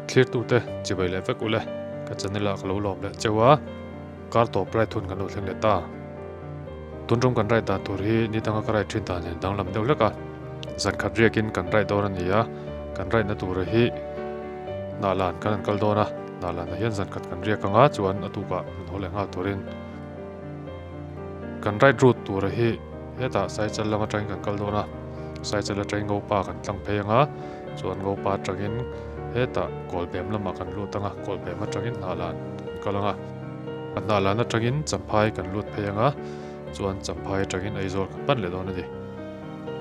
Thlirtute chibai leh vek ule, ka channel ah ka lo lawm leh cheu a, kar tawp ride hun kan lo thleng leh ta. Tun tum kan ride dan tur hi ni danga ka ride thin dan nen danglam deuh hlek a, zan khat riakin kan ride dawn a ni a, kan ride na tura hi Hnahlan kan han kal dawn a, Hnahlan ah hian zan khat kan riak anga chuan a tukah min haw leh nghal turin kan ride route tura hi hetah Saichal lam atangin kan kal dawn a, Saichal atangin Ngopa kan tlang phei anga chuan Ngopa atangin hetah Kawlbem lamah kan lut anga Kawlbem atangin Hnahlan kan kal anga Hnahlan atangin Champhai kan lut phei anga chuan Champhai atangin Aizawl kan pan leh dawn a ni.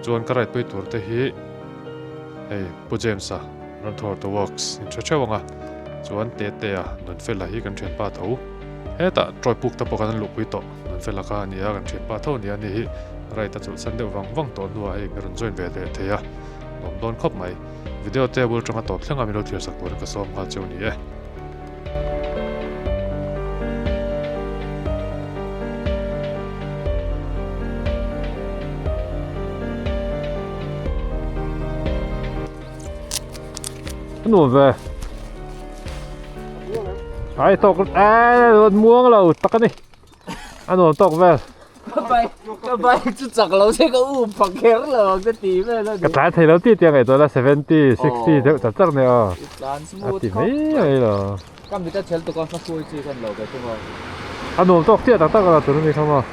Chuan ka ride pui tur te hi hei Pu James-a Ramthawr The Works in hre theuh ang a, chuan Tetea Nunfela hi kan thianpa tho. Hetah Troy puk te pawh kan luhpui tawh Nunfela kha a ni a, kan thianpa tho a ni a, ani hi ride a chawlhsan deuh vang vang tawh hnuah hei ka rawn join ve leh thei a, nuam dawn khawp mai. Video te bul tanga tawp thleng a min lo thlir sak turin ka sawm nghal cheu ni e. Nuam ve. Ai tawk e muang lo tak ani. A nuam tawk vel. Ka bike ka bike chu chak lo se ka um phak kher lo ang ka ti vel a ni. Ka tlai thei lo tih tih a ngaihtuah la 70 60 deuh char char nia aw. I tlan smooth A ti mai mai lo. Ka mit a chhel tuk a ka hruai chi khan lo ve thung a. A nuam tawk chiah tak tak a la tur a ni kha maw.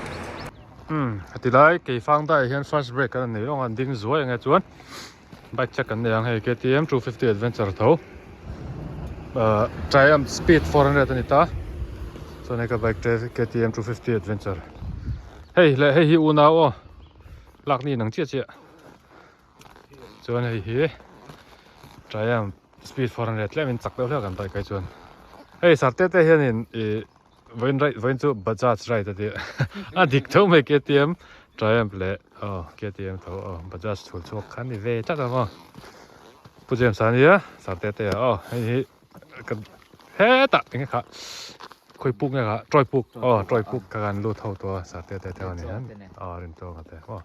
Umm tilai keifang daiah hian first break kan nei reng a an ding zuai ang e chuan bike check kan nei ang hei KTM 250 adventure tho ahh Triumph speed 400 a ni ta chuan hei ka bike te KTM 250 adventure hei leh hei hi unau aw lak ni nang chiah chiah chuan hei hi Triumph speed 400 tlem in chak deuh hlek an bike ai chuan hei sarte te hianin ih Vawiin right vawiin chu Bajaj right a ti a dik tho mai KTM Triumph leh aw KTM tho aw Bajaj chhul chhuak kha ni ve tlat ang aw Pu James a nia Sarte te a aw hei hi ka hetah enge kha khawi puk nge kha Troy puk aw Troy puk kha kan lut ho tawh a Sarte te te ho ni hian aw rin tawng a te aw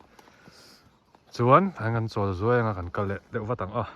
chuan an kan chawl zuai anga kan kal leh deuh vat ang aw.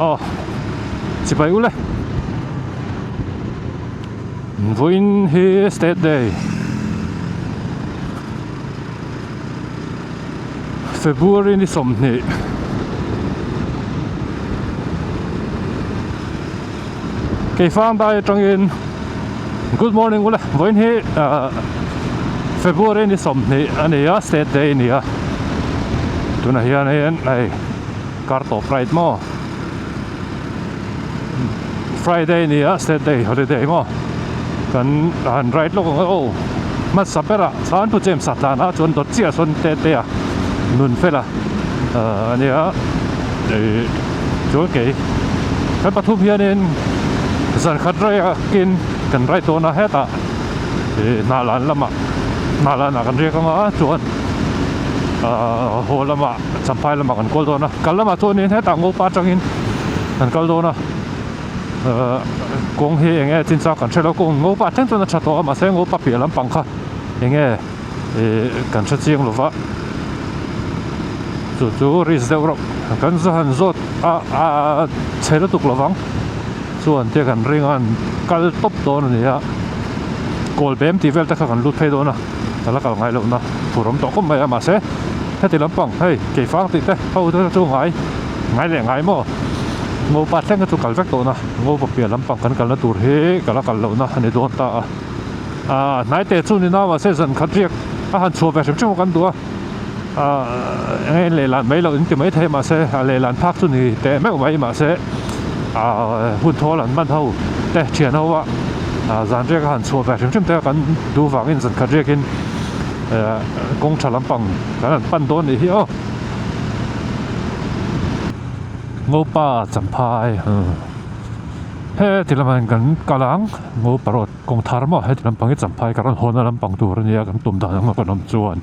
Aw chibai ule vawiin hi state day February ni 20 keifang dai atangin good morning ule vawiin hi February ni 20 a ni a state day a ni a tunah hianin hei Kar tawp right maw? Friday ni a Saturday holiday maw? Kan han ride lawk ang e aw. Hmasa berah chuan Pu James a tlan a chuan dawt chiah sawn te te a nun fel a a nia ih chuan kei kan pathum hianin zan khat rei akin kan ride dawn a hetah ih hnahlan lamah hnahlan ah kan riak ang a chuan ah haw lamah. Champhai lamah kan kawl dawn a, kal lamah chuanin hetah Ngopa atangin kan kal dawn a, ahh kawng hi eng nge chinchang kan hre lo, kawng Ngopa thleng chuan a tha tawh a mahse Ngopa piah lampang kha eng nge ih kan hre chiang lo va, chu chu risk deuh reuh kan za han zawt a a chhe lutuk lovang chuan te kan ring a an kal tawp dawn a ni a kawl bem tih vel te kha kan lut phei dawn a ka la kal ngai lohna tur awm tawh khawp mai a mahse heti lampang hei keifang tih te ho te chu ngai ngai leh ngai maw ngopa thleng kha chu kal vek tawh na ngopa piah lampang kan kalna tur hi ka la kal lohna a ni dawn ta a ah hnai te chu ni na mahse zan khat riak a han chhuah ve hrim hrim a kan duh a. Eng nge lehlan mai loh in ti maithei mahse a lehlan phak chu ni teh meuh mai mahse hun thawl an hman ho te thian ho a zan riak a han chhuah ve hrim hrim te kan duh vangin zan khat riakin kawng tha lampang kan han pan dawn nih hi aw. Ngopa Champhai heti lamah hian kan kal ang Ngopa road. Kawng thar maw heti lampang hi champhai ka rawn hawn na lampang tur ania kan tum dan ang a kan awm chuan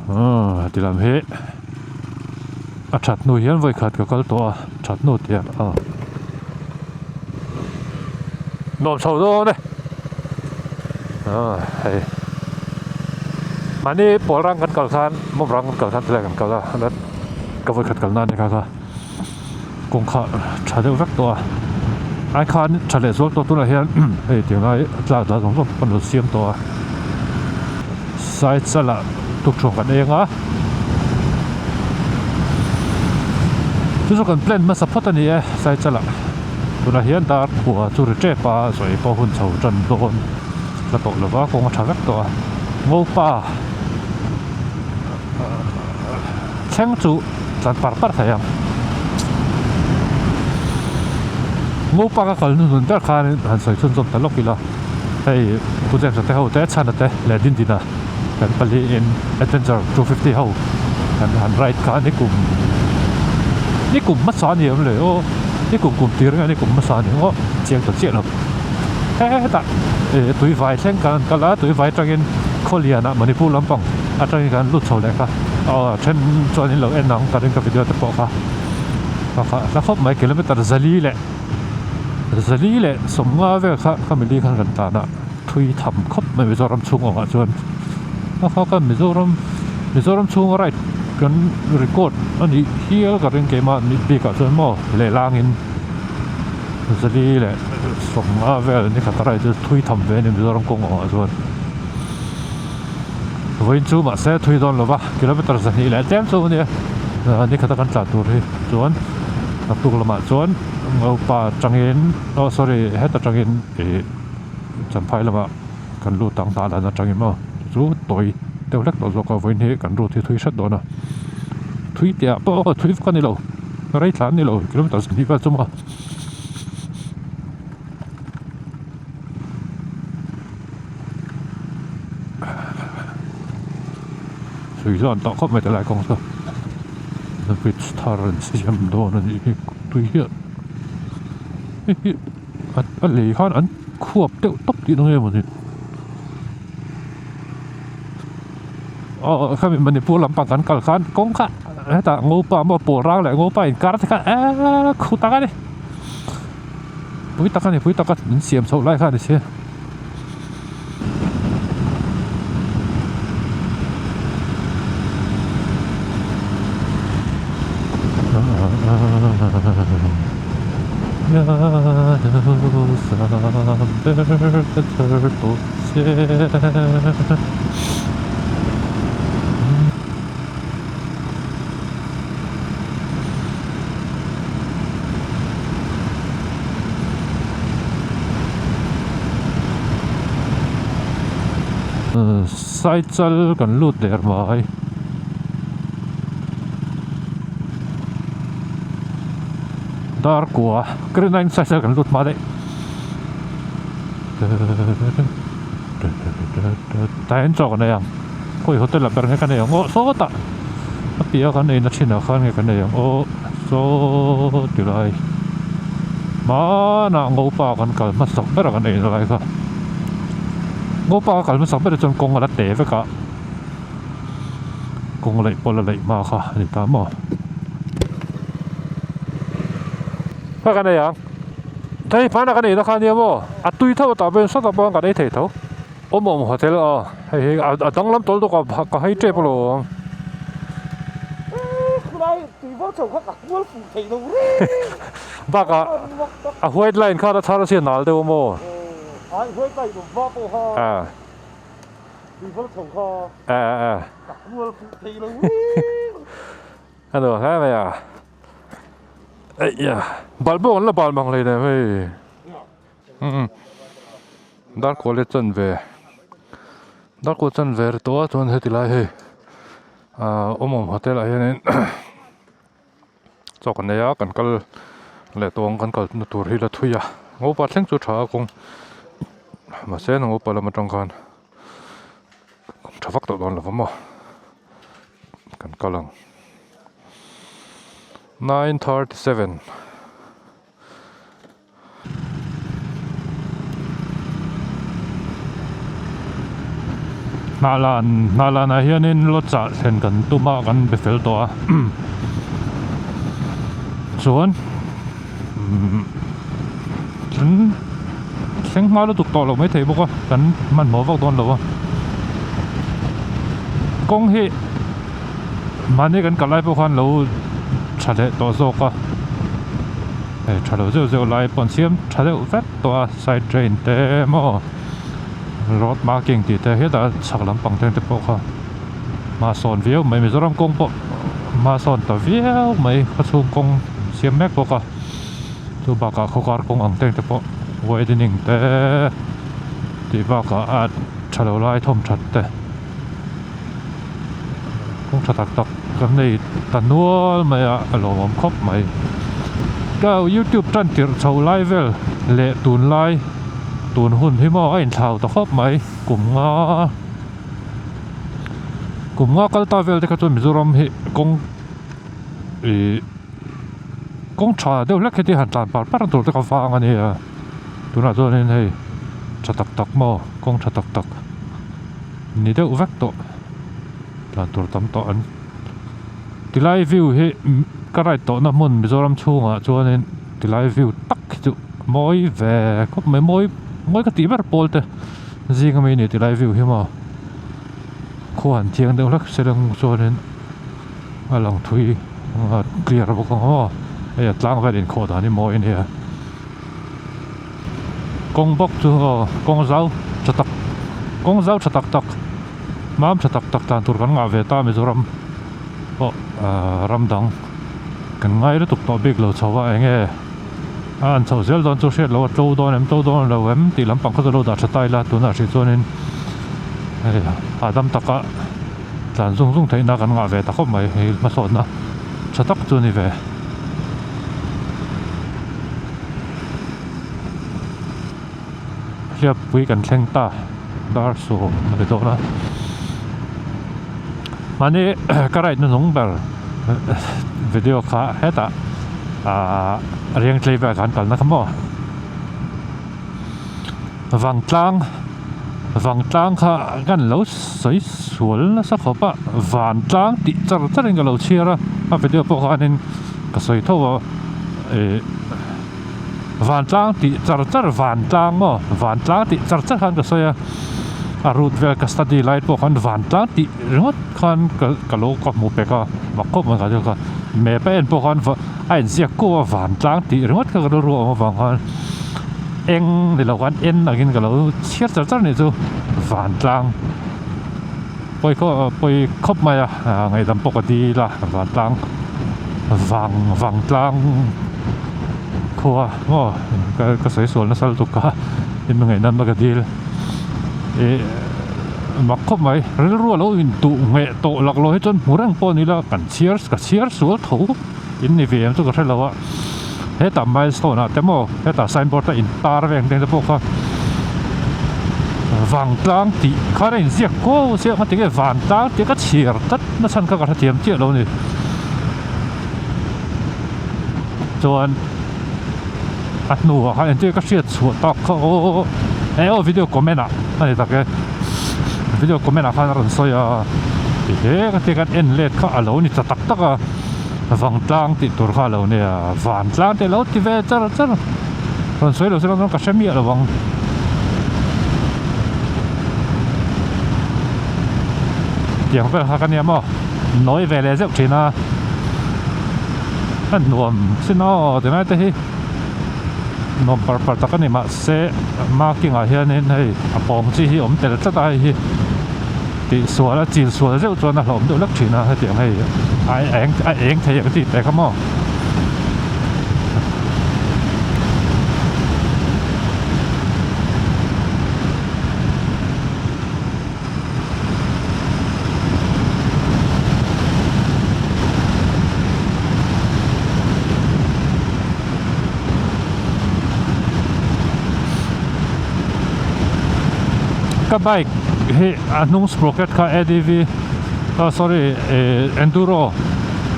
aw heti lam hi a that hnu hian vawi khat ka kal tawh a that hnu tih ah aw nuam chho dawn e aw hei mahni pawl rang kan kal khan mawm rang kan kal khan tilai kan kal a ka vawi khat kal na a ni kha kha. Kawngkhar tha deuh vek tawh a ai khan tha leh zual tawh tunah hian hei tiang lai tlak dah zawng zawng kan lo siam tawh a side chalah tukṭhuah kan eng a chu chu kan plan hmasa phawt a ni e side chalah tunah hian dar khua chu ri tep a sawi pawh hun chho tan dawn la tawh lova kawng a tha vek tawh a ngopa thleng chu. Tlan par par thei ang. Ngopa ka kal hnuhnun ber khan han sawi chhunzawm ta lawk ila hei Pu James-a te ho te Chhana te leh Dindina kan pali in Adventure 250 ho kan han ride kha ni kum ni kum hmasa a ni em le aw ni kum kum tir nge ni kum hmasa a ni ang aw chiang ta chiah lo hetah tui vai thleng kan han kal a tui vai atangin Khawlianah Manipur lampang atangin kan lut chho leh kha aw then chuan in lo en ang ka ring ka video te pawh kha kha kha hla khawp mai kilometer zali leh zali leh sawmnga vel kha kha mili khan kan tan a thui tham khawp mai Mizoram chhung awngah chuan kha kha kha Mizoram Mizoram chhunga ride kan record a nih hial ka ring keimah bikah chuan maw lehlangin zali leh sawmnga vel ni khat a ride chu thui tham ve a ni Mizoram kawng awngah chuan. Vawiin chu mahse thui dawn lova kilometer zahnih leh tlem chu a nia ni khata kan tlan tur hi chuan naktuk lamah chuan Ngopa atangin oh sorry heta tangin ih Champhai lamah kan lut ang hnah lan atangin maw chu tawi deuh hlek tawh zawk a vawiin hi kan route hi thui hret dawn a thui tih ah pawh thui vak a ni lo rei thla an ni lo kilometer zahnih vel chu maw. Sui zawn tawh khawp mai tilai kawng chu bridge thar an siam dawn a nih hi tui hian hei hi a lei khan an khuap deuh tawp tihna nge mawni aw khami Manipur lampang kan kal khan kawng kha hetah ngopa maw pawl rang leh ngopa inkar te kha eee khu tak a ni. Pui tak a ni pui tak a in siam chhoh lai kha a ni si. Saichal kan lut der mai dar kua green line saichal kan lut hma daih tah hian chaw kan ei ang khawi hotel ah ber nge kan ei ang aw sawtah a piah a kan ei na thin ah khan nge kan ei ang aw saw ti lai hmanah ngopa kan kal hmasak ber a kan ei na lai kha ngopa ka kal hmasak ber ah chuan kawng a la te vek a kawng laih pawh la laih hma kha a ni ta maw kha kan ei ang hei hmanah kan ei na kha ania maw a tui tho a tah pawh hian sawtah pawh kan ei thei tho. Awm awm hotel a hei hi a danglam tawl tawk a ka hai tep alawm. Chulai tui vawr chho kha ka kual fuh thei lo reng. Bakah a white line khan a thar a nal deuh a maw? Ai white line awm va pawh kha tui vawr chho kha ka kual fuh thei lo reng. A nuam hle mai a. Eia bal pawh kan la bal mang hleinem hei. Darkaw leh chanve darkaw chanve ri tawh a chuan heti lai hei ahh awm awm hotel ah hianin chaw kan nei a kan kal leh tawng kan kal na tur hi la thui a ngopa thleng chu a tha a kawng mahse ngopa lam atang khan tha vak tawh dawn lo va maw kan kal ang 9:37. Hnahlan hnahlanah hianin lodge ah thlen kan tum a kan be fel tawh a chuan umm thleng thleng hma lutuk tawh loh maithei bawk a kan hmanhmawh vak dawn lo a kawng hi mahni kan kal lai pawh khan lo tha leh tawh zawk a. Hei tha lo zeuh zeuh lai pawh an siam tha deuh vek tawh a side drain te emaw road marking tih te hetah chhak lampang te te pawh kha hma sawn viau mai Mizoram kawng pawh hma sawn ta viau mai khawchhung kawng siam mek bawk a chu bakah khawkar kawng ang te te pawh widening te tih bakah a tha lo lai thawm that te. Kawng tha tak tak kan nei ta nual mai a a lawmawm khawp mai. Ka youtube tan tirh chho lai vel leh tunlai tun hun hi maw a inthlau ta khawp mai kum nga kum nga kal ta vel te kha chuan Mizoram hi kawng ih kawng tha deuh hlek heti han tlan par par tur te kha vang a nia tunah chuanin hei tha tak tak maw kawng tha tak tak. Ni deuh vek tawh tlan tur tam tawh an tilai view hi ka ride tawhna hmun Mizoram chhungah chuanin tilai view tak hi chu mawi ve khawp mai mawi mawi ka tih ber pawl te zing ami a ni tilai view hi maw khua han thiang deuh hlek se lang chuanin a lang thui a clear bawk ang maw hei a tlang vel inkhawh dan hi mawi a nia. Kawng bawk chu aw kawng zau tha tak kawng zau tha tak tak mam tha tak tak tlan tur kan ngah ve ta Mizoram pawh ahh ram dang kan ngai lutuk tawh bik lo chho a eng nge a an chhoh zel dawn chu hriat loh a tlo dawn em tlo dawn lo em tih lampang kha chu lo dah tha ta ila tunah hrih chuanin hei hahdam taka tlan zung zung theihna kan ngah ve ta khawp mai hei hmasawnna tha tak chu a ni ve. Hliappui kan thleng ta dar sawm a ni dawn a mahni ka ride hnuhnung ber video kha hetah ahh riangtlei vel khan kalna kha maw vangtlang vangtlang kha kan lo sawi sual nasa khawp a vantlang tih char char in ka lo chhiar a a video pawh khanin ka sawi tho a ih vantlang tih char char vantlang maw vantlang tih char char khan ka sawi a a route vel ka study lai pawh khan vantlang tih ringawt khan ka ka lo ka hmu pek a mak khawp mai ka thil kha map a en pawh khan a inziak kuau a vantlang tih ringawt kha ka rilru a awm avang khan eng ni lo khan en angin ka lo chhiar char char a nih chu vantlang pawi khaw pawi khawp mai a ngaihdam pawh ka dil a vantlang vang vangtlang khua maw ka ka sawi sual nasa lutuk kha in ngaihnam a ka dil ih mak khawp mai rilru a lo intuh ngheh tawh laklawh hi chuan hmu reng pawh ni ila kan chhiar ka chhiar sual tho in ni ve em chu ka hre lo a hetah milestone ah te maw hetah signboard a intar vel ang te pawh kha vangtlang tih khan a inziak kuau chiah ang a tinge vantlang tih ka chhiar tlat na chhan kha ka hrethiam chiah lo a ni chuan a hnuah khan engtin ka hriat chhuah tak kha aw e aw video comment ah a ni tak e video comment ah khan a rawn sawi a ti hle ka ti khan en let kha a lo ni ta tak tak a. Vangtlang tih tur kha a lo nia, vantlang tih a lo ti ve char char. Rawn sawi lo se chuan ka hre miah lo ang. Tiang vel kha ka nia maw, nawi ve leh zeuh thin a. A nuam sin aw ti lai te hi nuam par par tak a ni mahse marking ah hianin hei a pawng chi hi awm tel tlat a hei hi tih sual a chil sual zeuh chuan a hlawm deuh hlek thin a hetiang hei a eng a eng thei ang tih te kha maw. Ka bike hi a hnung sprocket kha adv oh sorry eh enduro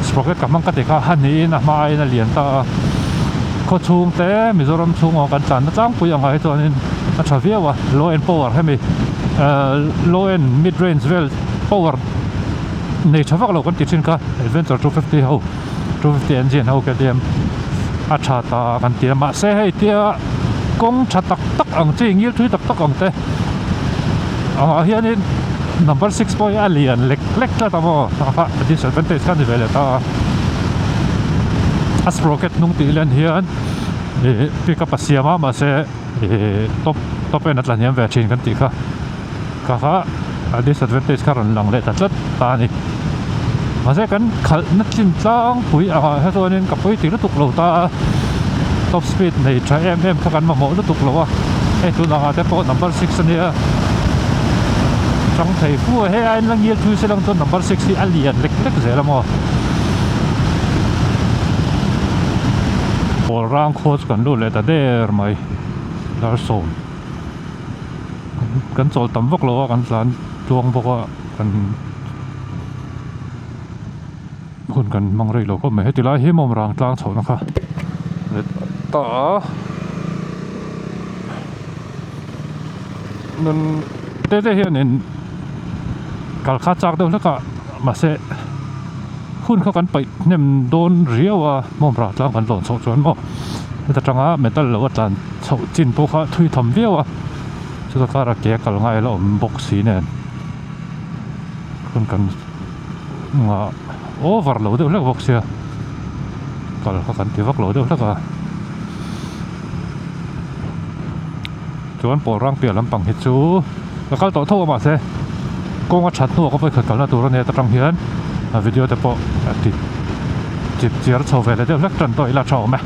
sprocket ka hmang ka ti kha a niin a hma aiin a lian ta a khaw chhung te Mizoram chhunga kan tlanna tlangpui ang ah hi chuanin a tha viau a low end power hemi low end mid range vel power nei tha vak lo kan ti thin kha adventure 250 ho 250 engine ho KTM a tha ta kan ti a mahse hei tia kawng tha tak tak ang chi ngil thui tak tak ang te ah hianin number six pawh hi a lian lek lek tlat a maw a disadvantage kha a ni ve leh ta a a sprocket hnung tih len hian ih pickup a siam a mahse Ihh top top en a tla hniam ve thin kan tih kha ka kha a disadvantage kha rawn lang leh ta tlat ta a ni mahse kan khalh na chin tlangpui angah hi chuanin ka pawi ti lutuk lo ta a top speed nei tha em em kha kan mamawh lutuk lo a hei tun angah te pawh number six a nia chang thei fu a hei aiin la ngil thui se lang chuan number six hi a lian lek lek zel a maw pawl rang khaw chu kan lut leh ta der mai dar sawm kan chawl tam vak lo a kan tlan tluang bawk a kan hun kan hmang rei lo khawp mai heti lai hi mawm rang tlang chhoh na kha ta a nun te te hianin kal kha chak deuh hlek a mahse hun kha kan paih hnem dawn riau a hmawm rah tlang kan lawn chhoh chuan maw heta tanga metal lo a tlan chhoh chin pawh kha thui tham viau a chuta kara ke a kal ngai la awm bawk si nen hun kan nghah over lo deuh hlek bawk sia kal kha kan ti vak lo deuh hlek a chuan pawl rang piah lampang hi chu ka kal tawh tho a mahse kawng a that hnuah ka vawikhat kalna tur a nia ta tang hian a video te pawh a ti chip chiar chho ve leh deuh hlek tan tawh ila tha awm e.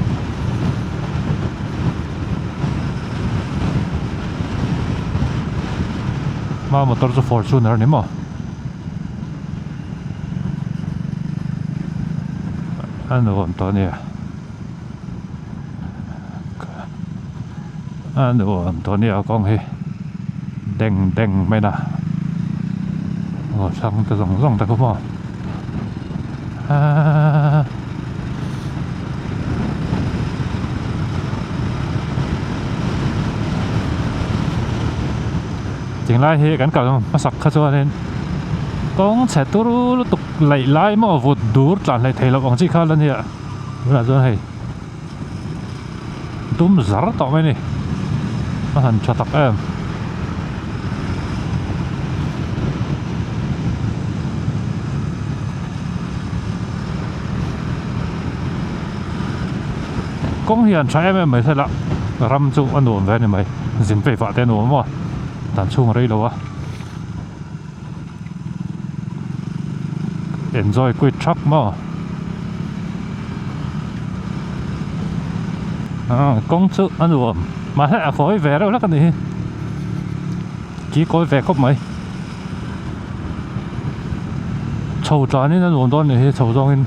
Hma motor chu Fortuner a ni maw? A nuam tawh a nia. A nuam tawh nia kawng hi deng deng mai na aw thlang te zawng zawng te kha maw aaa tinglai hi kan kal hmasak kha chuanin kawng chhe turu lutuk laih lai maw vut dur tlan hleih theih loh ang chi kha la nia tunah chuan hei. Dum zar tawh mai a ni a han tha tak em kawng hian tha em em mai thela ram chu a nuam ve a ni mai zin phei vah te a nuam a maw dan chhung a rei lo a enjoy quit thak maw ah kawng chu a nuam mahse a kawi ve reuh hlek a nih hi ki kawi ve khawp mai chho tlanin a nuam dawn a nih hi chho zawngin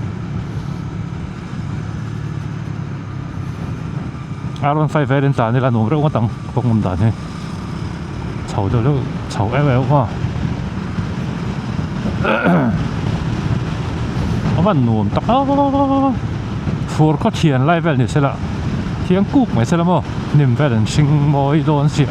R 15 velin tlan ila nuam reuh ngawt ang kawng awm dan hi. Chho deuh deuh chho em em a a van nuam tak a fur khaw thian lai vel ni sela thiang kuk mai sela maw hnim vel an hring mawi dawn sia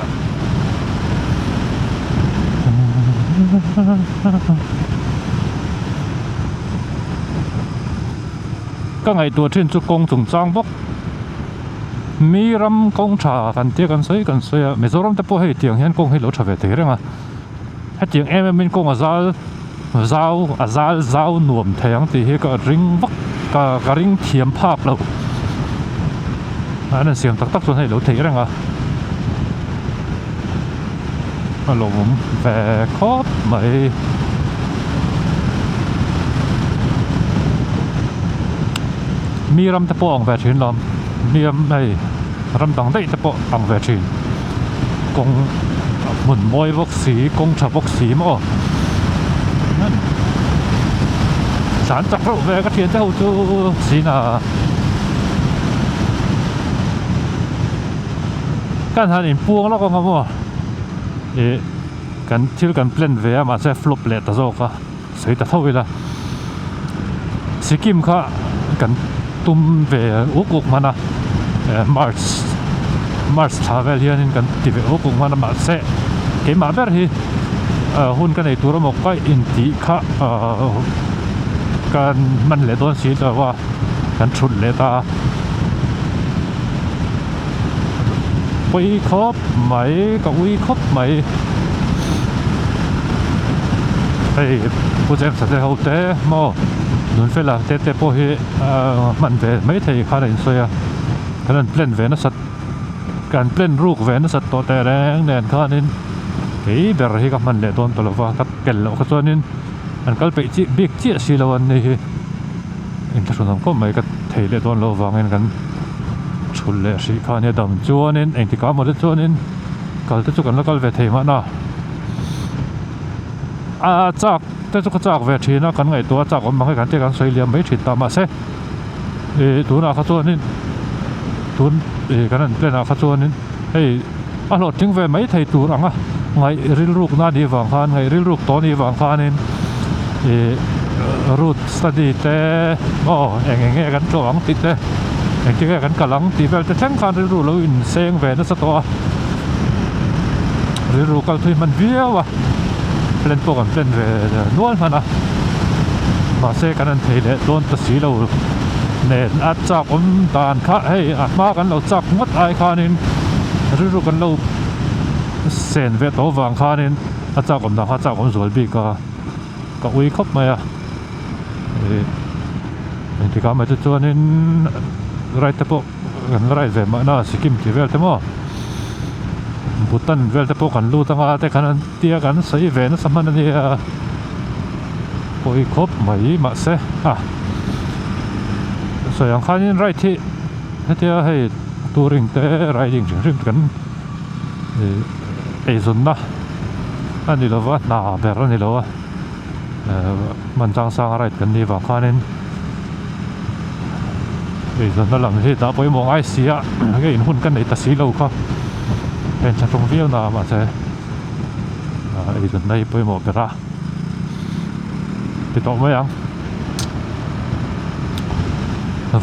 ka ngaihtuah thin chu kawng chungchang bawk. Mi ram kawng tha kan tia kan sawi kan sawi a Mizoram te pawh hei tiang hian kawng hi lo tha ve thei reng a hetiang em em in kawng a zal zau a zal zau nuam thei ang tih hi ka ring vak. ka ka ring thiam phak lo an han siam tak tak chuan hei lo theih reng a a lawmawm ve khawp mai. Mi ram te pawh ang ve thin lo mi ram hei ram dang daih te pawh ang ve thin kawng hmun mawi bawk si kawng tha bawk si maw tlan chak reuh ve ka thian te ho chu zin a kan han inpuang lawk ang a maw ih kan thil kan plan ve a mahse flop leh ta zawk a sawi ta tho ila Sikkim kha kan tum ve uk uk hman a March March thla vel hianin kan ti ve uk uk hman a mahse keimah ber hi hun ka nei tur emaw ka intih kha kan hman leh dawn si lo a kan thut leh ta a pawi khawp mai ka ui khawp mai hei Pu James a te ho te maw Nunfela te te pawh hi hman ve maithei khan a insawi a kan han plan ve nasat kan plan ruk ve nasat tawh teh reng nen khanin kei ber hi ka hman leh dawn ta lova ka tel loh kha chuanin an kal peih chiah bik chiah si lo an ni hi. Inthlahrun ang khawp mai ka thei leh dawn loh avangin kan chhulh leh hrih kha ania dam chuanin engtikah emaw te chuanin kal te chu kan la kal ve thei mahna a chak te chu ka chak ve thin a kan ngaihtuah a chak awm ang hi kan tia kan sawi liam mai thin ta mahse ih tunah kha chuanin tun ih kan han plan ah kha chuanin hei a hlawhtling ve mai thei tur ang a ngaih rilruk na nih vang khan ngaih rilruk tawh nih vang khanin ih route study te aw eng eng nge kan tlawh ang tih te engtin nge kan kal ang tih vel te thleng khan rilru lo inseng ve nasa tawh a rilru kal thui hman viau a plan pawh kan plan ve nual hman a mahse kan han thei leh dawn ta si lo nen a chak awm dan kha hei a hma kan lo chak ngawt ai khanin rilru kan lo sen ve tawh vang khanin a chak awm dan kha a chak awm zual bik a ka ui khawp mai a ih engtikah mai te chuanin ride te pawh kan la ride ve mahna Sikkim tih vel te maw Bhutan vel te pawh kan lut anga te khan an tia kan sawi ve nasa hman ania pawi khawp mai mahse a sawi ang khanin ride hi hetia hei touring te riding hrim hrim kan ih eizawnna a ni lova hna ber a ni lo a hman chang sanga ride kan nih vang khanin eizawnna lam hi dah pawimawh ngai si a nge in hun ka nei ta si lo kha heng thlahrung viau na mahse eizawnna hi pawimawh ber a ti tawh mai ang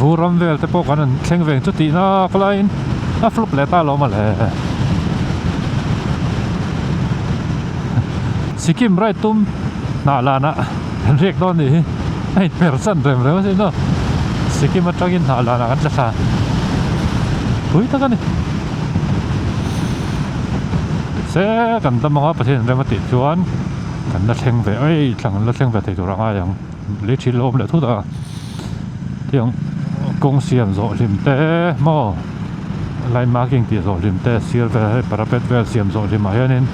vur ram vel te pawh kan han thleng veng chu tih nak laiin a flop leh ta lo mawle Sikkim ride tum hnah lanah kan riak dawn nih hi a inper chan rem rem asin aw Sikkim atangin hnah lanah kan tla thla pui tak a ni se kan dam anga Pathian in rem a tih chuan kan la thleng ve ei thlang an la thleng ve thei tur a ngai ang lei thil a awm leh thut a tiang kawng siam zawh hlim te maw line marking tih zawh hlim te sir vel hei parapet vel siam zawh hlim ah hianin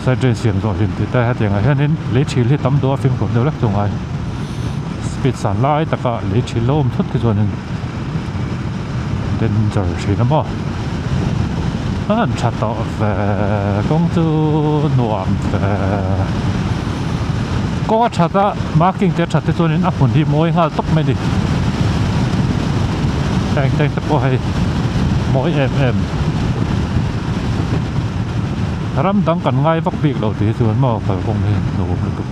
side drain siam zawh hlim tih te hetiang ah hianin lei thil hi tam duh a fimkhur deuh lek chu ngai speed san lai taka lei thil lo awm thut hi chuanin danger thin a maw a han tha tawh ve kawng chu nuam ve kawng a that a marking te a that te chuanin a hmun hi mawi nghal tawp mai a ni heng teng te pawh hei mawi em em ram dang kan ngai vak bik lo tih hi chuan maw kalkawng hi nuam lutuk.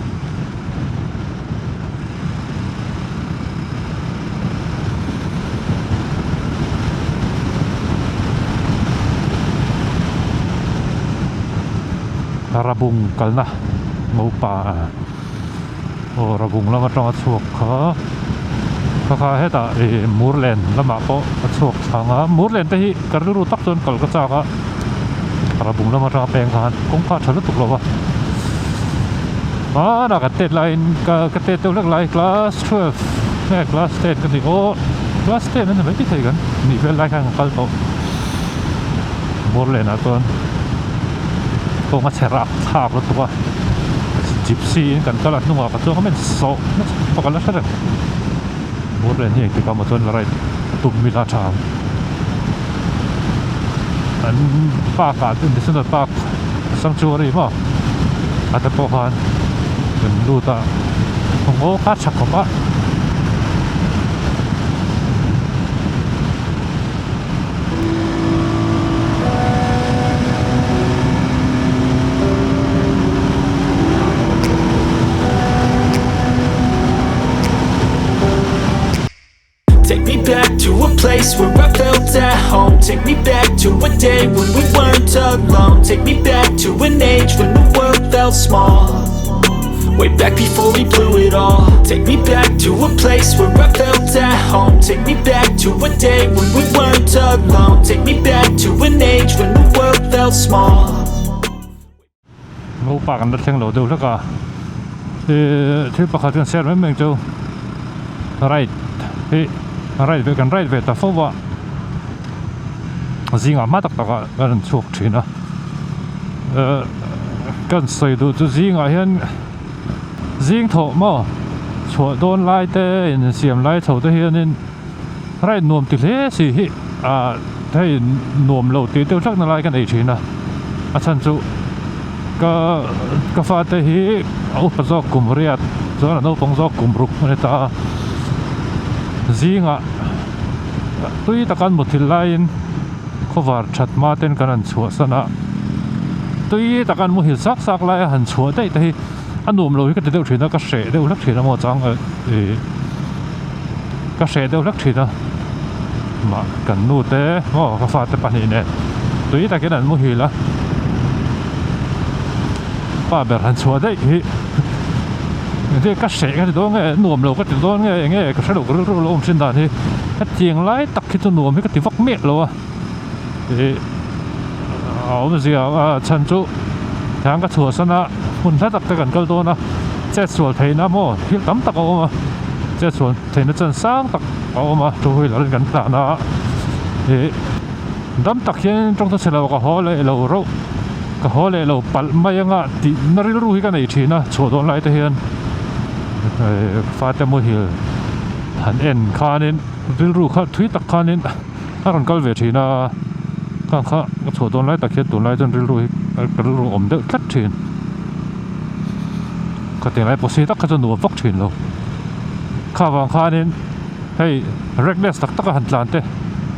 Rabung kalna Ngopa aw Rabung lam atanga chhuak kha kha kha hetah ih Murlen lamah pawh a chhuak thlang a Murlen te hi ka rilru tak chuan kal ka chak a Rabung lam atanga peng khan kawngka tha lutuk lo va. Hmanah ka tet laiin ka ka tet deuh hlek lai class 12. Nge class ten ka ni aw class ten a ni mai thei kan nih vel lai khan ka kal tawh Murlen ah chuan kawng a chhe rap thlak lutuk a gypsy in kan kal a hnungah ka chuang a men sawh nasa bawk a la hre reng Murlen hi engtik ah maw chuan la ride tum ila tha ang an park ah national park sanctuary maw a te pawh khan kan lut a ngaw kha tha khawp a. Take me back to a place where I felt at home. Take me back to a day when we weren't alone. Take me back to an age when the world felt small. Way back before we blew it all. Take me back to a place where I felt at home. Take me back to a day when we weren't alone. Take me back to an age when the world felt small. Ngopa kan la thleng lo deuh hlek a ihh thil pakhat kan share mai mai ang chu ride hi ride ve kan ride ve ta fo a zingah hma tak tak ah kan rawn chhuak thin a ehh kan sawi duh chu zingah hian zing thawh maw chhuah dawn lai te insiam lai chho te hianin ride nuam ti hle si hi ah hei nuam lo tih deuh hlak na lai ka nei thin a a chhan chu ka ka fate hi a upa zawk kum riat chuan a naupang zawk kum ruk a ni ta a zingah tui taka an muthilh laiin khawvar that hma ten kan han chhuah san a tui taka an muhil sak sak laia han chhuah daih te hi a nuam lo hi ka ti deuh thin a ka hreh deuh hlek thin a maw chang ih ka hreh deuh hlek thin a mah kan nu te maw ka fate pahnih nen tui takin an muhil a pa ber han chhuah daih hi engtin ka hreh ka ti dawn nge nuam lo ka ti dawn nge enge ka hre lo ka rilru lo awm thin dan hi hetiang lai tak hi chu nuam hi ka ti vak miah lo a ih a awmzia a chhan chu tiang ka chhuahsan a hmun hla tak te kan kal dawn a chetsual theihna maw thil tam tak a awm a chetsual theihna chan sang tak a awm a two wheeler in kan tlan a ih dam tak hian tawngtaw chhe lo ka haw leh lo rauh ka haw leh lo palh mai anga tih na rilru hi ka nei thin a chhuah dawn lai te hian fate muhil han en khanin rilru kha thui tak khanin. A rawn kal ve thin a, khang kha ka chhuah dawn lai tak hian tunlai chuan rilru hi ka rilru a awm deuh tlat thin. Khatiang lai pawh si tak kha chu nuam vak thin lo. Kha vang khanin hei reckless tak taka han tlan te,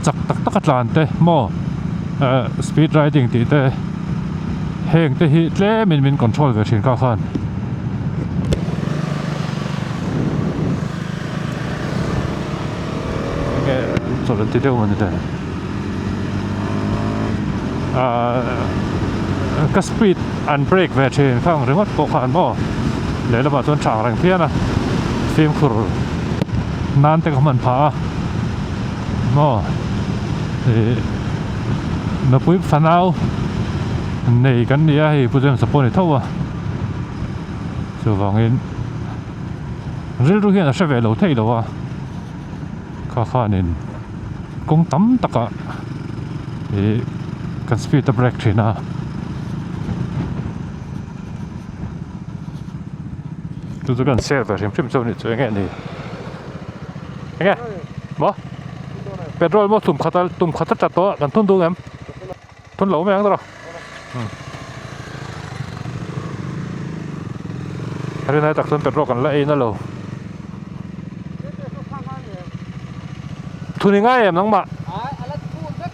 chak tak taka tlan te maw speed riding tih te heng te hi tlemin min control ve thin kha khan. Enge chawlh an ti deuh mawni le ahh ka speed an break ve thin kha ang ringawt pawh khan maw lehlamah chuan tha ang reng phian a fimkhur nan te ka hman phah a maw ih nupui fanau nei kan ni a hei Pu James-a pawh a ni tho a chuvangin. Rilru hian a hre ve lo thei lo a, kha khanin kawng tam takah ih kan speed a break thin a. Chu chu kan share ve hrim hrim chu a nih chu enge ni enge maw petrol maw tum khat a tum khat a tla tawh a kan thun duh em thun lo mai ang tawh. Rinai tak chuan petrol kan la ei na lo. Thuni ngai em nangmah?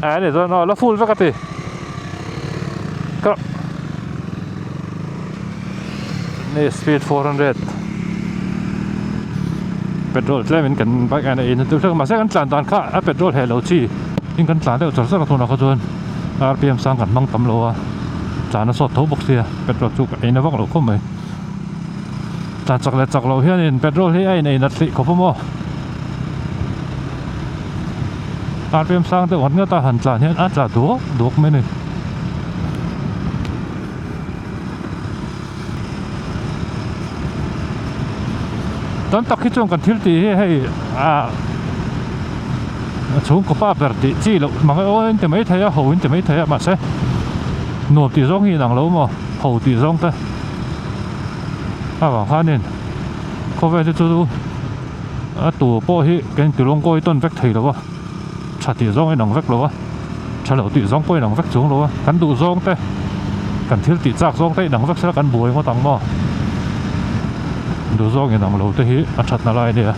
A ni chuan aw la full vek a ti. Ka Ni speed 400 petrol tlem in kan bike a ei na tur hlek mahse kan tlan dan kha a petrol heh lo chi in kan tlan deuh char char a tunah kha chuan rpm sang kan hmang tam lo a tlan a sawt tho bawk sia petrol chu ka ei na vak lo khawp mai tlan chak leh chak loh hianin petrol hi a in ei nat hlih khawp a maw rpm sang deuh ngawt ngawt a han tlan hian a tla duak duak mai a ni. Tam tak hi chuan kan thil tih hi hei ah chhungkaw pa ber tih chi loh mang e aw in ti mai thei a ho in ti mai thei a mahse nuam tih zawng hi inang lo maw ho tih zawng te avang khanin khawvel hi chu a tur pawh hi kan inti lawngkawi tawn vek thei lo a tha tih zawng a inang vek lo a tha lo tih zawng pawh a inang vek chung lo a kan duh zawng te kan thil tih chak zawng te a inang vek sela kan buai ngawt ang maw duh zawng inang lo te hi a thatna lai a nia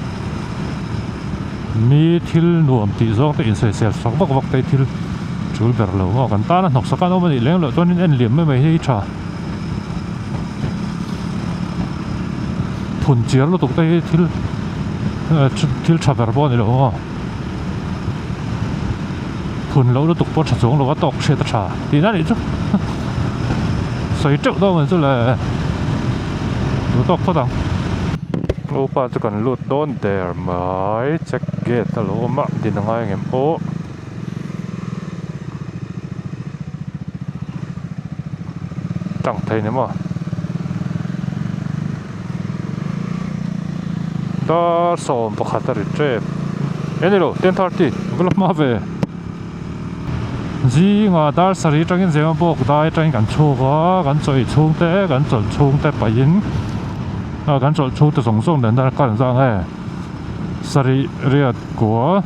mi thil nuam tih zawng te insawisel sak vak vak te hi thil tul ber lo maw kan tana hnawksak an awm a nih leng loh chuan in en liam mai mai hi tha. Phun chiar lutuk te hi thil thil tha ber pawh a ni lo maw phun loh lutuk pawh tha chuang lo a tawk hriat a tha tihna nih chu sawi teuh dawn ang chu le duh tawk phawt ang. Upa chu kan lut dawn der mai check gate a lo awm a din a ngai ang em aw. Tang thei ni maw dar 11 a ri tep e ni lo 10:30 va la hma ve zingah dar sarih atangin zema bawk dai atangin kan chhuk a kan chawi chhung te kan chawlh chhung te pahin ah kan chawlh chhung te zawng zawng nen hian a kal ang e. Sarih riat kua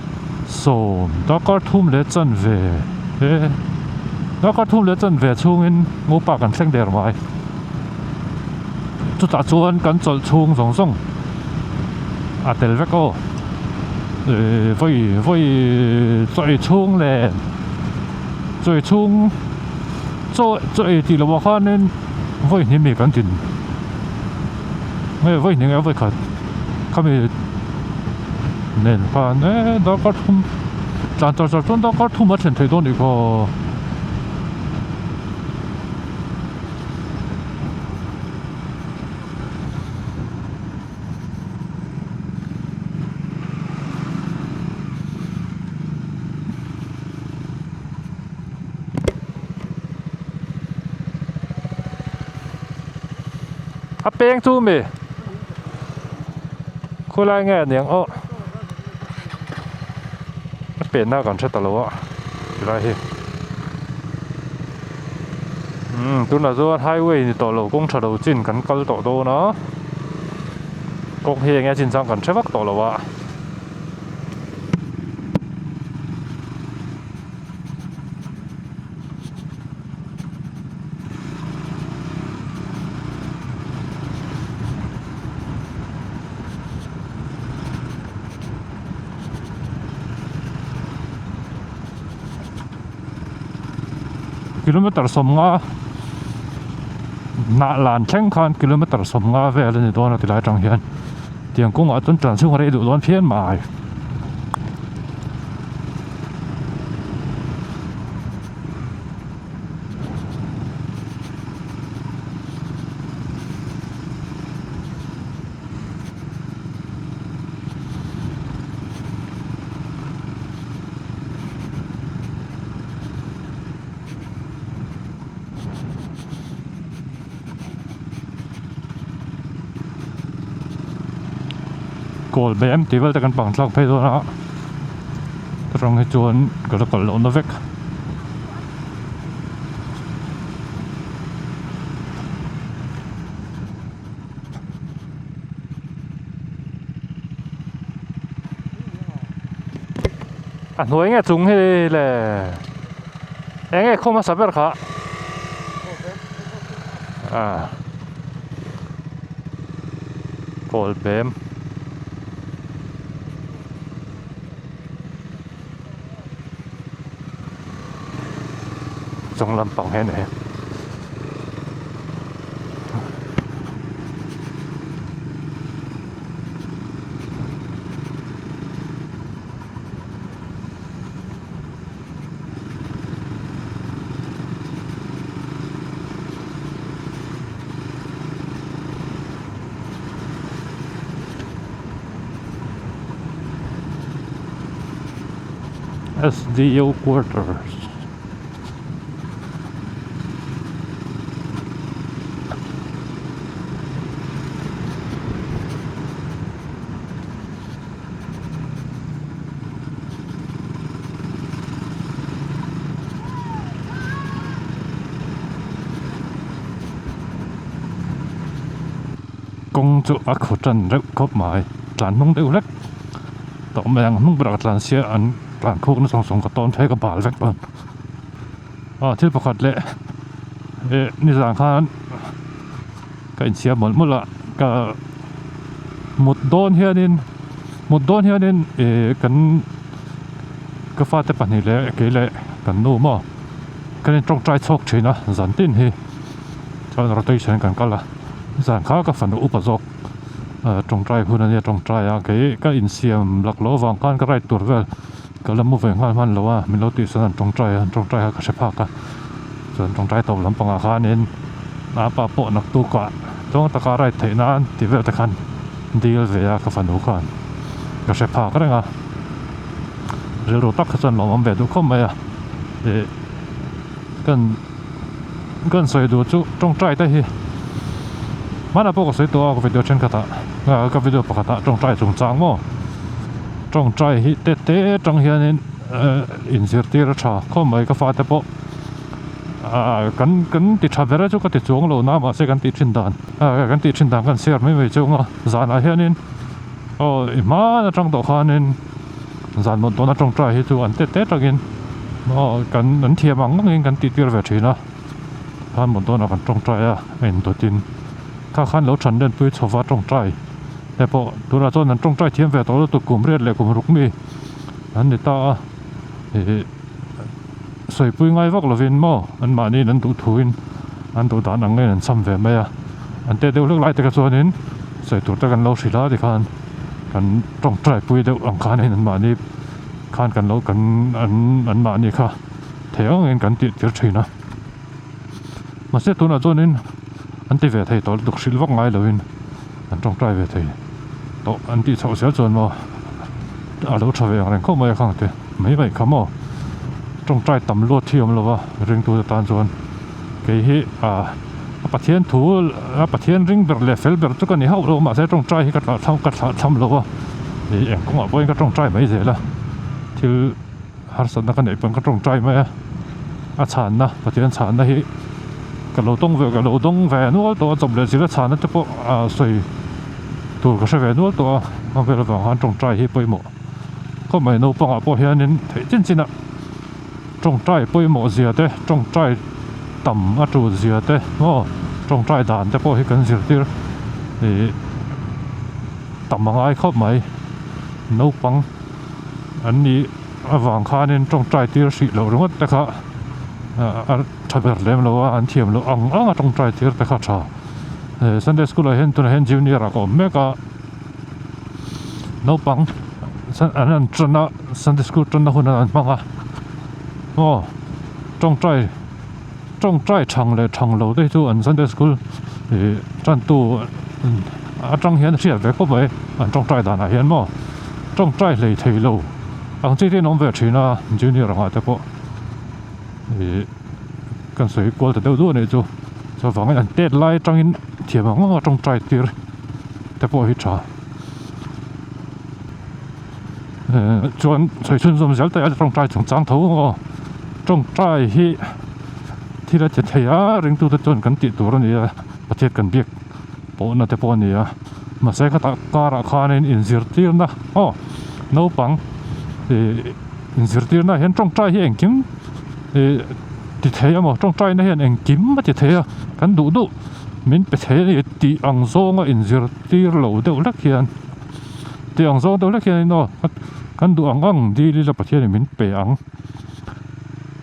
sawm darkar thum leh chanve he darkar thum leh chanve chhungin Ngopa kan thleng der mai chutah chuan kan chawlh chhung zawng zawng a tel vek aw ehh vawi vawi chaw ei chhung leh chaw ei chhung chaw chaw ei tih loh ah khanin vawi hnih mi kan din nge vawi hnih nge vawi khat. Khami nen khan e darkar thum tlan char char chuan darkar thum a then theih dawn nih khaw. A peng chu mi khawilai nge aniang aw a penna kan hre ta lo a tilai hi umm tunah chuan highway ni tawh lo kawng tha lo chin kan kal tawh dawn a kawng hi enge chin chang kan hre vak tawh lo a. Kilometer 50 hnah lan thleng khan kilometer 50 vel a ni dawn a ti lai atang hian tiang kawngah chuan tlan chhung a rei duh dawn phian mai. Kawl bem tih vel te kan pang thlak phei dawn a rawng hi chuan ka la kalh lohna vek. A hnuai nge chung hi le eng nge khaw hmasa ber kha ah kawl bem. Chung lampang hi a ni. SDO quarters. Kawng chu a khaw tan reuh khawp mai tlan hnung deuh hlek tawh mai ang hnung berah ka tlan sia an tlan khuk na sawng sawng ka tawn phei ka bal vek dawn aw thil pakhat leh eh nizan khan ka insiam mawlh mawlh a ka mut dawn hianin mut dawn hianin ih kan ka fate pahnih leh kei leh kan nu maw kan in tawngtai chhuak thin a zan tin hi. Chuan rotation kan kal a zan kha ka fanu upa zawk tawngtai hun ania tawngtai a kei ka insiam lak loh avang khan ka ride tur vel ka la mu ve nghal hman lo a min lo tih chuan an tawngtai a an tawngtai kha ka hre phak a chuan tawngtai tawp lampangah khanin a pa pawh naktukah tawng taka ride theih nan tih vel te khan dil ve a ka fanu khan ka hre phak reng a rilru tak kha chuan lawmawm ve duh khawp mai a ih kan. Kan sawi duh chu tawngtai te hi hmanah pawh ka sawi tawh a ka video thenkhatah ka video pakhatah tawngtai chungchang maw tawngtai hi te te atang hianin inzirtir a tha khawp mai ka fate pawh ah kan kan ti tha ber a chu ka ti chuang lo na mahse kan tih thin dan kan tih thin dan kan share mai mai chu anga zanah hianin aw i hman atang tawh khanin. Zan mawt dawna tawngtai hi chu an tet te takin aw kan an thiam ang angin kan tih tir ve thin a khan mawt dawnah kan tawngtai a a indawtin kha khan lo than len pui chhova tawngtai te pawh tunah chuan an tawngtai thiam ve tawh lutuk kum riat leh kum ruk mi an ni ta a ih sawipui ngai vak lovin maw an mahniin an duh thuin an duh dan ang ngeiin an cham ve mai a an tet deuh hlek lai te kha chuanin sawi tur te kan lo hrilh a tikhan. Kan tawngtai pui deuh ang khan in anmahni khan kan lo kan an anmahni kha thei ang angin kan tih tir thin a mahse tunah chuanin an ti ve thei tawh lutuk hrilh vak ngai lovin an tawngtai ve thei tawh an tih chhoh zel chuan maw a lo tha ve ang reng khawp mai a khang te mai mai kha maw tawngtai tam luat hi awm lova ringtute tan chuan. Kei hi ah a Pathian thu a Pathian ring ber leh fel ber chu ka ni hauh lo mahse tawngtai hi ka tlah thlam ka thlah tham lo a ih eng kawngah pawhin ka tawngtai mai zel a thil harsatna ka neih pawn ka tawngtai mai a a chhanna Pathian chhanna hi ka lo tawng ve ka lo dawng ve nual tawh a chawp leh zir a chhanna te pawh ah sawi tur ka hre ve nual tawh a a vel avang khan tawngtai hi pawimawh khawp mai naupangah pawh hianin theih chin chin ah. Tawngtai pawimawh zia te, tawngtai tam a tul zia te maw tawngtai dan te pawh hi kan zirtir ih tam a ngai khawp mai. Naupang an nih avang khanin tawngtai tir hrih loh ringawt te kha a tha ber lem lo a, an thiam loh ang ang a tawngtai tir te kha a tha. Sunday school ah hian tunah hian junior ah ka awm mek a, naupang an han tan a Sunday school tanna hun an hmang a aw tawngtai tawngtai thang leh thang lo te hi chu an Sunday school ih tantu atang hian a hriat ve khawp mai an tawngtai danah hian maw tawngtai hlei thei lo ang chi te an awm ve thin a junior angah te pawh ih kan sawi kual ta deuh duah a nih chu chuvangin an tet lai atangin thiam ang anga tawngtai tir te pawh hi tha. Chuan sawi chhunzawm zel te a tawngtai chungchang tho aw tawngtai hi thil a che thei a ringtute chuan kan tih tur a ni a Pathian kan biak pawhna te pawh a ni a mahse khatah karah khanin inzirtirna aw naupang ih inzirtirna hian tawngtai hi engkim ih ti thei emaw tawngtaina hian engkim a ti thei a kan duh duh min pe thei a ni tih ang zawnga inzirtir lo deuh hlek hian. Tih ang zawng deuh hlek hianin aw kan duh ang ang dil ila Pathianin min pe ang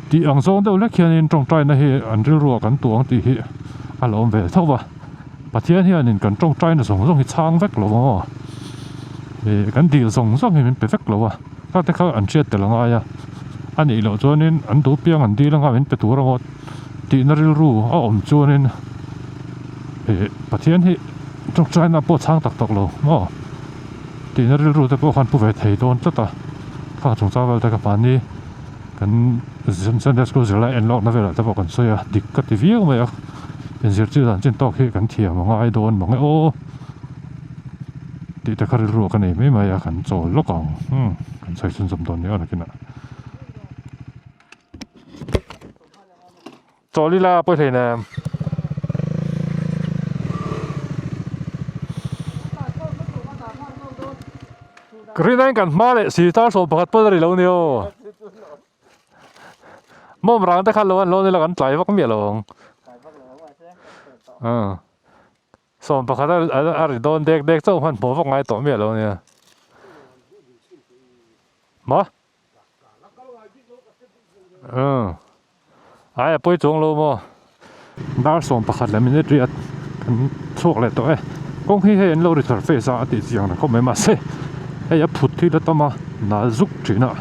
tih ang zawng deuh hlek hianin tawngtaina hi an rilruah kan tuh ang tih hi a lo awm ve tho va Pathian hianin kan tawngtaina zawng zawng hi chhang vek lo ang aw ih kan dil zawng zawng hi min pe vek lo a kha te kha an hriat tel a ngai a a nih loh chuanin an duh piang an dil anga min pe tur ang aw tihna rilru a awm chuanin ih Pathian hi. Tawngtaina pawh chhang tak tak lo maw tihna rilru te pawh khan pu ve thei dawn tlat a kha chungchang vel te ka mahni kan Sunday school zirlai en lawkna velah te pawh kan sawi a dik ka ti viau mai a inzirtir dan chin tawk hi kan thiam a ngai dawn mang e aw tih te kha rilru ah ka nei mai mai a kan chawl lawk ang umm kan sawi chhunzawm dawn nia nakinah. Chawl ila pawi hlei nem. Rinain kan hma leh si tar sawm pakhat pawn a ri lo ni aw. Mawm rang te kha lo an lo ni lo kan tlai vak miah lo ang. Sawm pakhat a ri dawn dek dek chauh hman hmuh vak ngai tawh miah lo nia. Maw? Umm ai a pawi chuang lo maw? Dar 11 leh minute riat kan chhuak leh tawh e. Kawng hi hei an lo ri surface a a tih chiang reng khawp mai mahse hei a phut hi la tam a nal zuk thin a.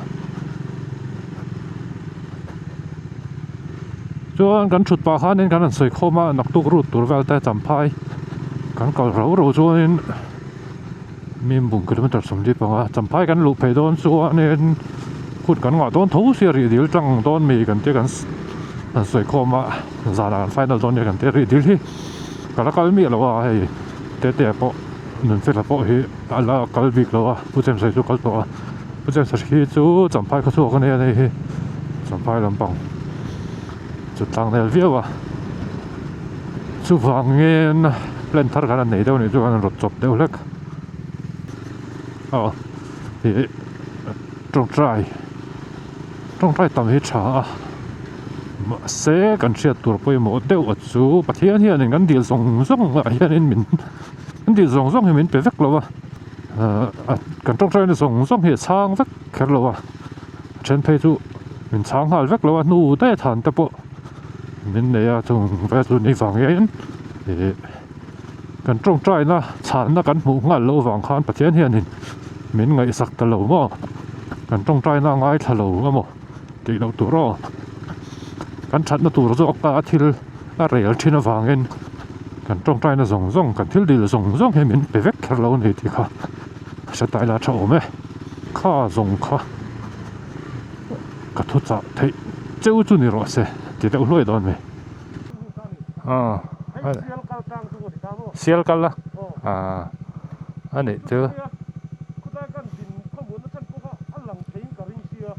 Chuan kan thut pah khanin kan han sawi khawm a naktuk route tur vel te champhai kan kal rau rau chuanin Mimbung kilometer 45 champhai kan luh phei dawn chuanin hun kan ngah dawn tho sia rih dil tang dawn mi kan tia kan han sawi khawm a zanah kan final dawn nia kan tia rih dil hi ka la kal miah lo a hei tete pawh nunfela pawh hi a la kal bik lo a pu chemsai chu kal tawh a pu chemsai hi chu champhai khaw chhuak a nia hei hi champhai lampang chu tlang nel viau a chuvangin plan thar kan han nei deuh a nih chuan an rawt chawp deuh hlek aw ih tawngtai tawngtai tam hi tha a mahse kan hriat tur pawimawh deuh a chu Pathian hianin kan dil zawng zawng ah hianin min kan dil zawng zawng hi min pe vek lo a ahh kan tawngtaina zawng zawng hi a chhang vek kher lo a a then phei chu min chhang nghal vek lo a hnu daih a than te pawh min nei a chung vel chu ni vang hian ih kan tawngtaina chhanna kan hmuh nghal loh vang khan Pathian hianin min ngaihsak ta lo maw kan tawngtaina a ngaithla lo emaw tih loh tur aw kan thatna tur zawk a thil a rel thin avangin kan tawngtaina zawng zawng kan thil dil zawng zawng hi min pe vek kher lo a ni tih kha hre ta ila tha awm e kha zawng kha ka thu chah theih cheu chu ni rawh se ti deuh hluai dawn mai sial kal a a nih chu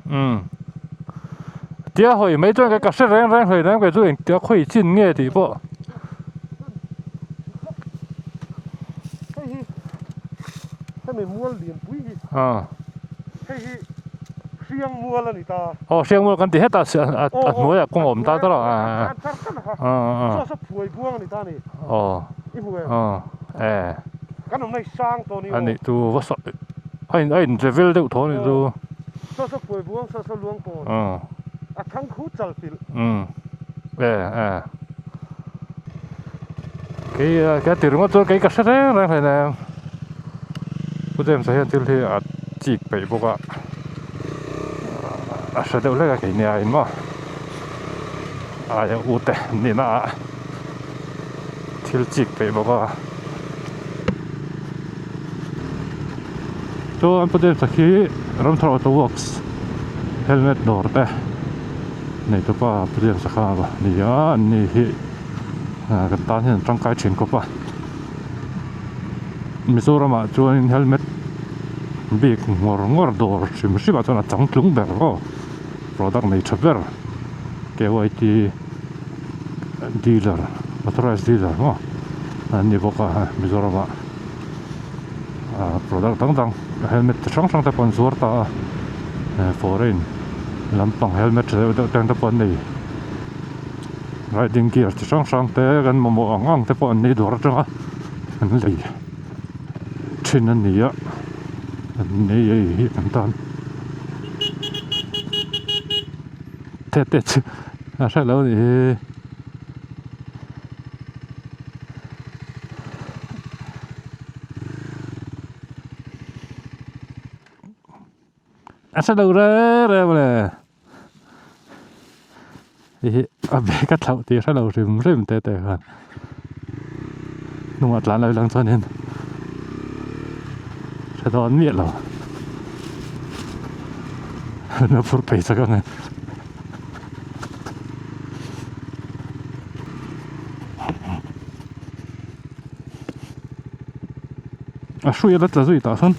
umm tia hawi mai chuan ka hre reng reng hlei reng kei chu engtia khawi chin nge tih pawh. Hriangmual a ni ta. Aw Hriangmual kan ti hetah a hnuaiah kawng a awm ta ta lo a. Saw saw phuai buang a ni ta a ni. Aw. I hmu em? Aw e. Kan awmna hi sang tawh a ni aw. A nih chu va saw a in a in revel deuh tho a nih chu. Saw saw phuai buang saw saw luang pawn. Aw. A thang khu chal pilh. Umm e e. Kei ka ti ringawt chuan kei ka hre reng reng hlei nem. Pu James-a hian thil hi a chik peih bawk a a hre deuh hlek a kei nia in maw aia u te nihna ah thil chik peih bawk a chuan Pu James-a khi Ramthar Auto Works helmet dawr te nei tupa Pu James-a kha a ni a an ni hi kan tan hian an tangkai thin khawp a. Mizoramah chuanin helmet bik ngawr ngawr dawr hrim hrimah chuan a changtlung ber aw product nei tha ber K Y T dealer authorised dealer maw an ni bawk a Mizoramah ah product dang dang helmet chi hrang hrang te pawh an zuar ta a foreign lampang helmet tha deuh deuh te pawh an nei. Riding gear chi hrang hrang te kan mamawh ang ang te pawh an nei dawr atanga an lei thin a ni a an nei ei hi kan tan te te chu a hre lo a nih hi. A hre lo reng reng mawle. Hei hi a bag a thlauh tih hrelo hrim hrim te te khan hnungah tlan lo lang chuanin hre dawn miah lo na phur phei chak ang e. A hrui a la tla zui tah sawn.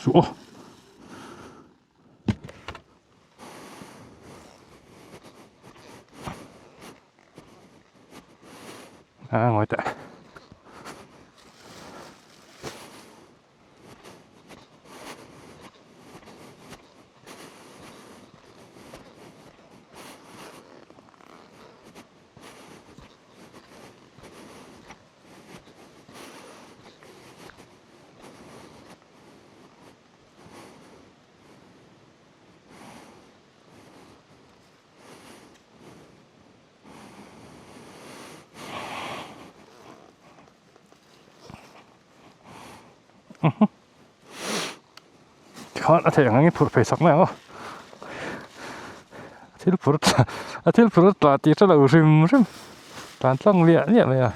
suh aw. A ngawi teh. Tikhan a theih ang angin phurh phei sak mai ang aw thil phur a thil phur tla tih hre lo hrim hrim tlan tlang liah liah mai a.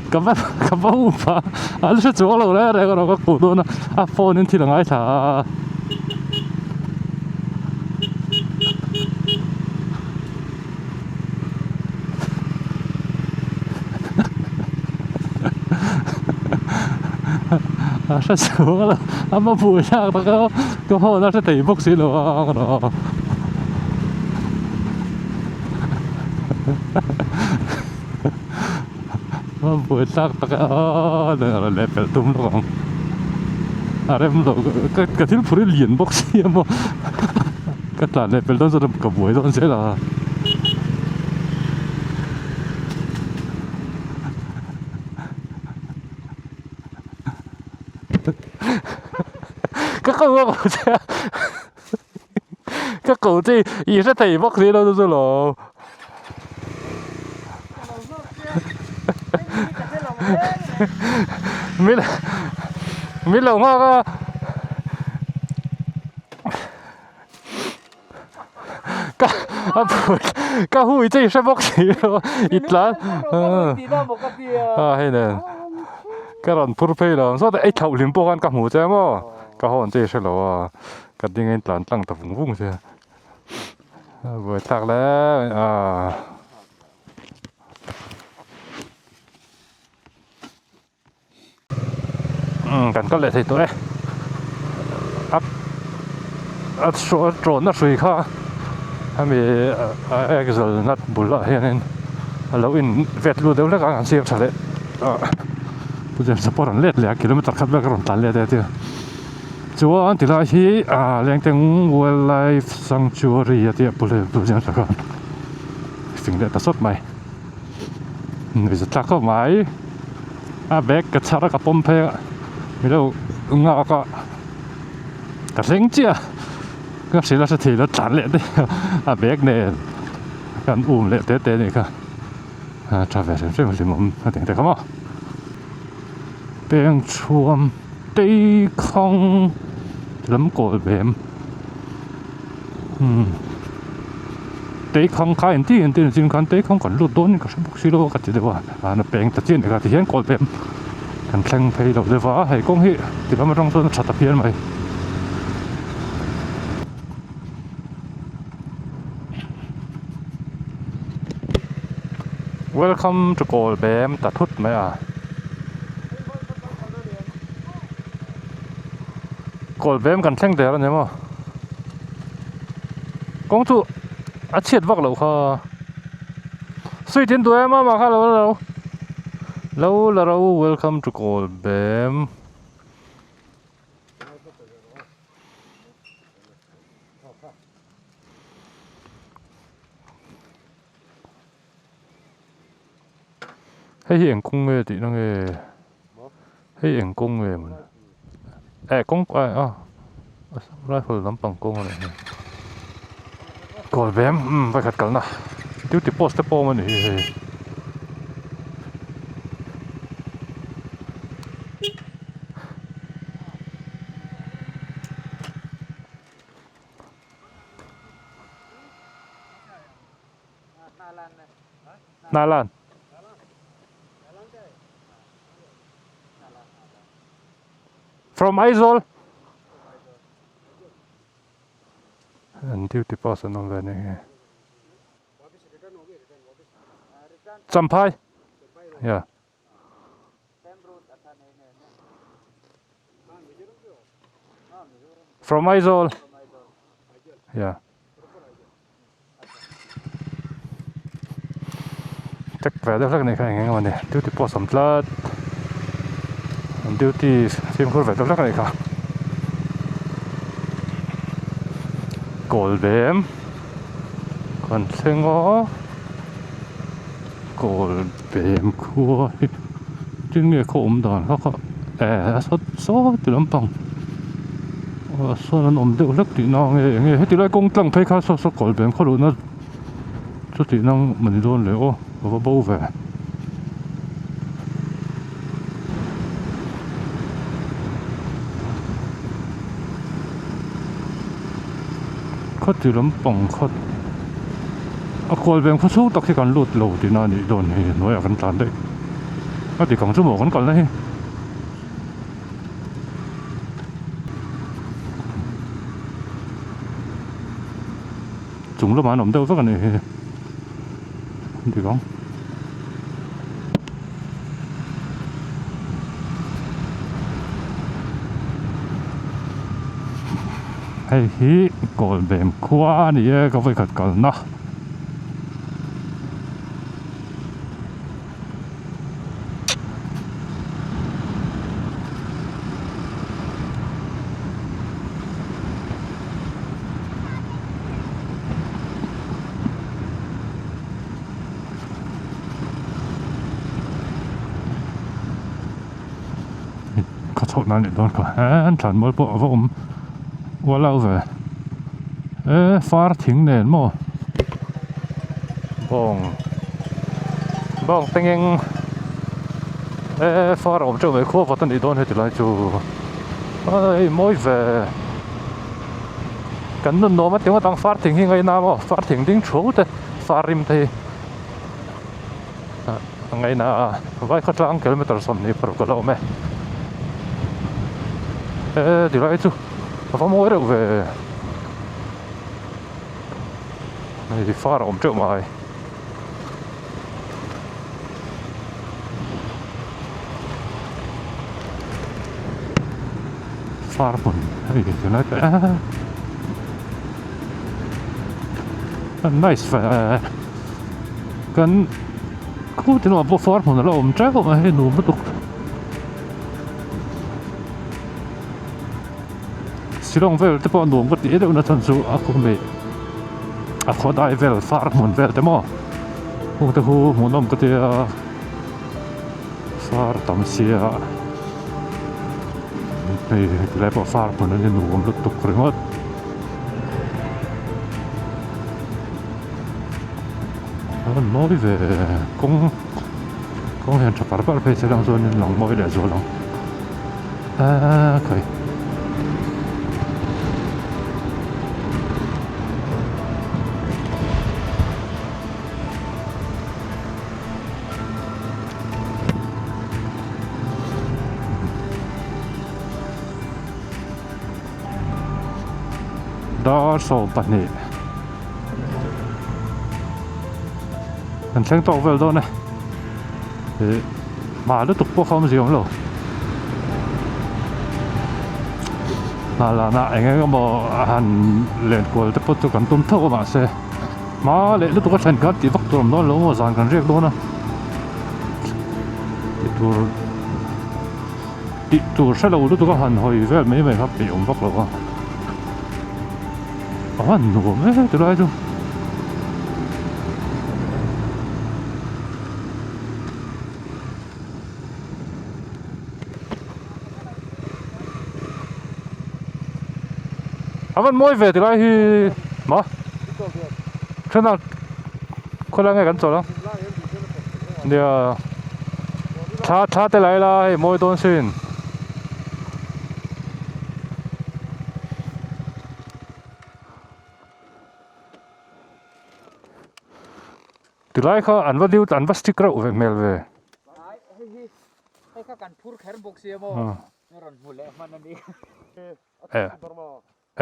Ka va ka va up a an hre chuang lo reng reng erawh ka kuh dawn a a phone in thil a ngaithla a. A hre chhuak lo a ma buai thlak tak a ka phone a hre thei bawk si lo a a buai thlak tak a aw leh pelh tum lawk ang a rem lo ka thil phur hi lian bawk si a maw ka tlan leh pelh dawn chuan ka buai dawn zel a. Ka ko a ko che a ka ko che i hre thei bawk si lo chu chu lo. Min min lo nghak a. Ka a phut ka hui che i hre bawk si lo i tlan a hei nen ka rawn phur phei lo ang sawtah ei thlauh hlim pawh khan ka hmu che maw ka hawn che i hre lo a ka ding a in tlan tlang ta vung vung che a buai thlak hle mai a. Kan kal leh thei tawh e a a tawnna hrui kha hemi axle nut bulah hianin a lo in vet lut deuh hlek a an siam tha leh a James pawh a rawn let leh a kilometer khat vel ka rawn tlan let e tia chuan tilai hi Lengteng Wildlife Sanctuary a tih a pu James khan fing leh ta sawt mai. Nuihza tlak khawp mai a bag ka chhar a ka pawm phei a mi lo nghak a ka thleng chiah a ka hrilh a hre thei lo tlan leh daih a a bag nen kan um leh te te anih kha a tha ve hrim hrim hlimawm a tih ang te kha maw peng chhuam tei khawng lam kawl bem. Umm tei khang kha engtin engtin a chin khan tei khang kan lut dawn in ka hre bawk si lo a ka ti deuh a an a peng ta chiah a ni kha tihian kawl pem kan thleng phei lo deuh a hei kawng hi ti lam atang chuan a tha ta phian mai. Welcome to kawl bem ta thut mai a. Kawl vem kan thleng der a ni maw kawng chu a chhiat vak loh kha sweet in duh em a mah kha lo la lo lo la ro welcome to kawl bem hei hi eng kawng nge tihna nge hei eng kawng nge mawni eh kawng eh a rifle lampang kawng a nih hi kawl ve em umm vawikhat kalna duty post te pawh a awm a nih hi hei. Nalan. From Aizawl. An duty pass an awm ve nih hi. Champhai yeah. From Aizawl yeah. Check ve deuh hlek a nih kha eng eng emaw ni duty post awm tlat an duty fimkhur ve deuh hlek a nih kha kawl bem kan thleng a kawl bem khua hi tinge khaw awm dan kha kha eh a sawt sawt ti lampang ah sawn an awm deuh hlek tihna nge enge heti lai kawng tlang phei kha saw saw kawl bem khaw luhna chu tihna mawni dawn le aw ka va bo ve. Khawti lampang khaw a kual veng khaw chhung tak hi kan lut lo tihna a nih dawn hi hnuaiah kan tlan daih a dik ang chu maw kan kalna hi. Chung lamah an awm deuh vek a nih hi dik ang. Hei hi Kawlbem khua a ni e ka vawikhat kalna. Khaw chhoh nan leh dawn kha an thlan mual pawh a va awm ual au ve e far thing nen maw bawng bawng tengeng e far a awm teuh mai khua vat a nih dawn heti lai chu ai mawi ve kan nun nuam a ti ngawt ang far thing hi ngaina maw far thing ding thu te far rim te hi. A ngaina a vai khawtlang kilometer 26 a la awm e e tilai chu a va mawi reuh ve hei far a awm teuh mai far hmun hei tilai te a nice ve. Kan khaw te lamah pawh far hmun a la awm teuh a hei nuam lutuk Shillong vel te pawh a nuam ka tih deuh na chhan chu a khaw hmeh a khaw dai vel far hmun vel te maw hung te khu hmuhnawm ka tia far tam sia hei tilai pawh far hmun a ni nuam lutuk ringawt. A rawn mawi ve kawng kawng hian tha par par phei se lang chuanin lang mawi leh zual ang aaa khawi. Dar 12 Kan thleng tawk vel dawn e ih hma lutuk pawh kha awmzia awm lo hna lana eng eng emaw a han len kual te pawh chu kan tum tho a mahse hma leh lutuk a thlen khan tih vak tur awm dawn lo maw zan kan riak dawn a tih tur Tih tur hre lo lutuk a han hawi vel mai mai kha peih awm vak lo a, a han nuam e ti lai chu. A van mawi ve ti lai hi maw thenah khawlai nge kan chawlh ang. Nia thla thla te lai la hei mawi dawn sin. Tilai kha an va deuh an va stick reuh ve hmel ve. Hei kha kan phur kher bawk sia maw rawn hmu leh hman a ni. Eh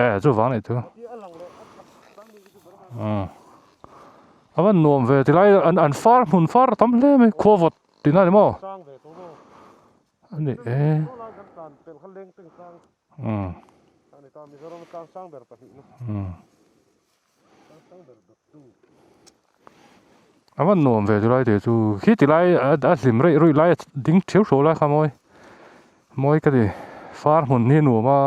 eh chuvang anih chu. Umm a van nuam ve tilai an an far hmun far a tam hle mai khua vawt tihna a ni maw a ni e umm umm a van nuam ve tilai te chu khi tilai a a hlim reih ruih lai a ding theu theu lai kha mawi mawi ka ti far hmun hi a nuam a.